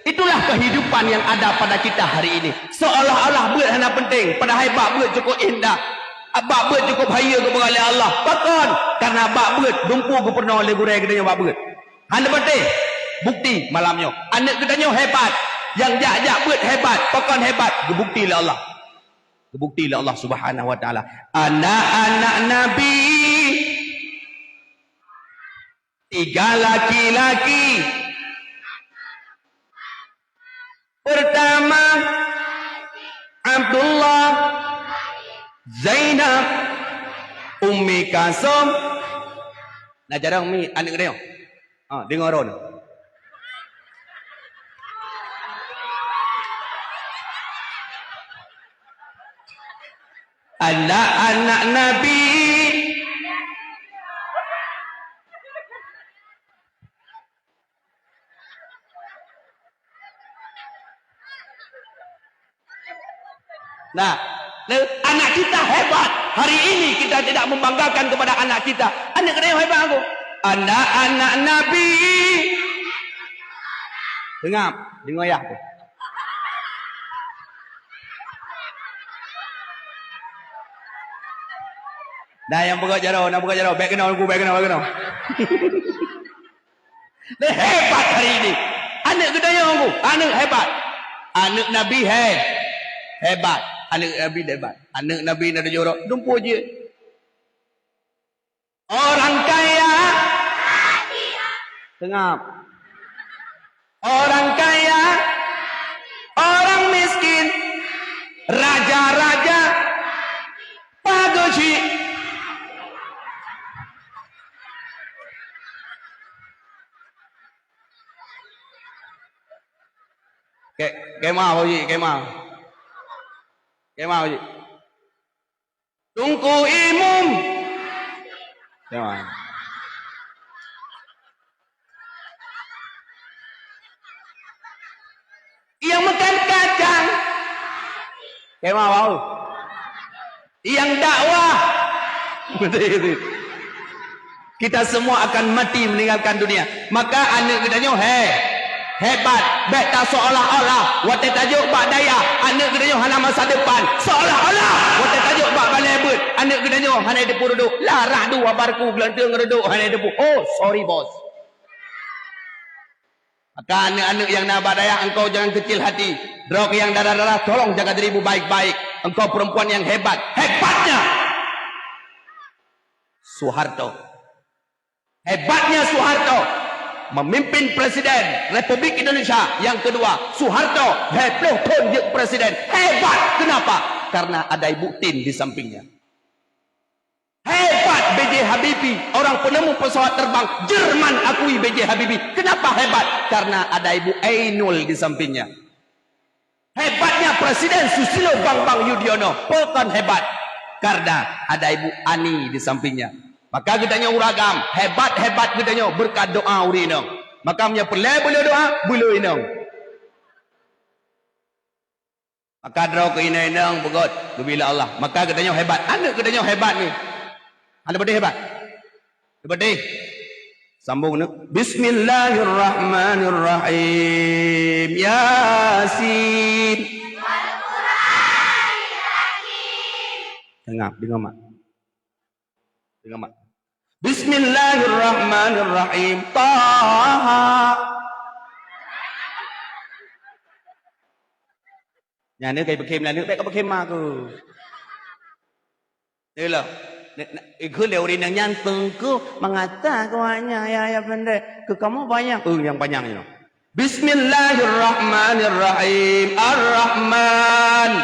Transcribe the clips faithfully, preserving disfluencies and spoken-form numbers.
Itulah kehidupan yang ada pada kita hari ini. Seolah-olah beuet hana penting, padahai bak beuet cukup indah. Bak beuet cukup hayeue geupeugah lé Allah. Pakon? Karena bak beuet dumpeue geupeurunoe lé gurée geutanyoe bak beuet. Hana patéh. Bukti malam nyoe. Aneuk geutanyoe hebat. Nyang jak-jak beuet hebat. Pakon hebat? Geubukti lé Allah. Geubukti lé Allah Subhanahu wa Taala. Anak-anak Nabi, tiga laki-laki. Pertama, Abdullah, Zainab, Ummi Kalsum. Nah, jarang mi aneuk geutanyoe. Ha, deungoe droeneuh. Anak-anak Nabi. Nah, le-, anak kita hebat. Hari ini kita tidak membanggakan kepada anak kita. Aneuk geutanyoe hebat aku. Anak-anak Nabi. Seungab, deungoe yah tu. Nah, nyang peugah jaroe, nyang peugah jaroe, bèk keunoe, bèk keunoe, bèk keunoe. Lé hebat hari ini. Aneuk geutanyoe, aneuk hebat. Aneuk Nabi he-, hebat. Aneuk Nabi hebat. Aneuk Nabi na tujoh droe, dumpeue jeuet. Orang kaya. Seungab. Orang kaya. Orang miskin. Raja-raja. Pagoe cit. Ke-, kemah, Pak Haji, kemah. Kemah, Pak Haji. Teungku Imum. Kemah. Nyang makan kacang. Kemah bau. Nyang dakwah. Kita semua akan mati meninggalkan dunia. Maka aneuk geutanyoe he-, hebat. Bèk ta seolah-olah watèe tajok bak dayah, aneuk geutanyoe hana masa depan. Seolah-olah watèe tajok bak balèe beuet, aneuk geutanyoe hana teupeu reudôk. Lah radu abarku geulanteueng reudôk hana teupeu. Oh, sorry, bos. Maka aneuk-aneuk nyang na bak dayah, engkau jangan kecil hati. Droe nyang dara-dara, tolong jaga dirimu baik-baik. Engkau perempuan yang hebat. Hebatnya Soeharto. Hebatnya Soeharto memimpin Presiden Republik Indonesia yang kedua. Soeharto, dua puluh thon jeuet presiden. Hebat. Kenapa? Karena ada Ibu Tin di sampingnya. Hebat B J Habibie, orang penemu pesawat terbang Jerman akui B J Habibie. Kenapa hebat? Karena ada Ibu Ainul di sampingnya. Hebatnya Presiden Susilo Bambang Yudhoyono. Pakon hebat? Karena ada Ibu Ani di sampingnya. Maka geutanyoe ureueng agam, hebat-hebat geutanyoe berkat doa ureueng inong. Maka meunyoe peureulèe beu le doa, beu le inong. Maka droe keu inong-inong beugöt geubri lé Allah. Maka geutanyoe hebat. Aneuk geutanyoe hebat ni. Hana beudeh hebat? Beudeh. Sambung neuk. Bismillahirrahmanirrahim. Yasin. Tengah, dengar mak. Dengar mak. Bismillahirrahmanirrahim. Taha. Nyan ni kai beukhem lah, neuk bèk ka beukhem ma ku. Ni lah. Ikheun lé ureueng nyan teungku mengata ku hanya ya, ya pendek. Ke kamu panjang. Eh, yang panjang ni. Bismillahirrahmanirrahim. Ar-Rahman.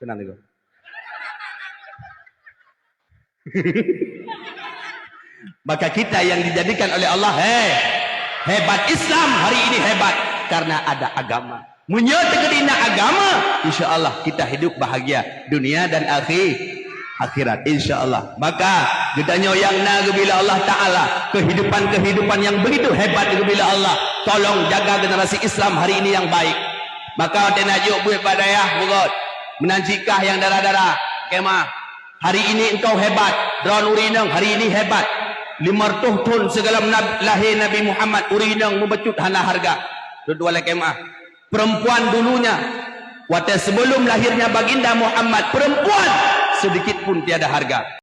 Kenal juga. Maka kita yang dijadikan oleh Allah, he, hebat Islam hari ini hebat karena ada agama. Meunyoe teukeudi na agama, insya Allah kita hidup bahagia dunia dan akhi-, akhirat, insya Allah. Maka geutanyoe nyang na geubri lé Allah Taala kehidupan-kehidupan yang begitu hebat geubri lé Allah, tolong jaga generasi Islam hari ini yang baik. Maka watèe na jok buet bak dayah beugöt, meunan cit kah nyang dara-dara, kemah. Hari ini engkau hebat. Droeneuh ureueng inong hari ini hebat. Lima ratus thon sigohlom nab-, lahé Nabi Muhammad, ureueng inong meubacut hana hareuga. Dua-dua lakée meuah. Perempuan dulunya, watée sebelum lahirnya Baginda Muhammad, perempuan sedikit pun tiada harga.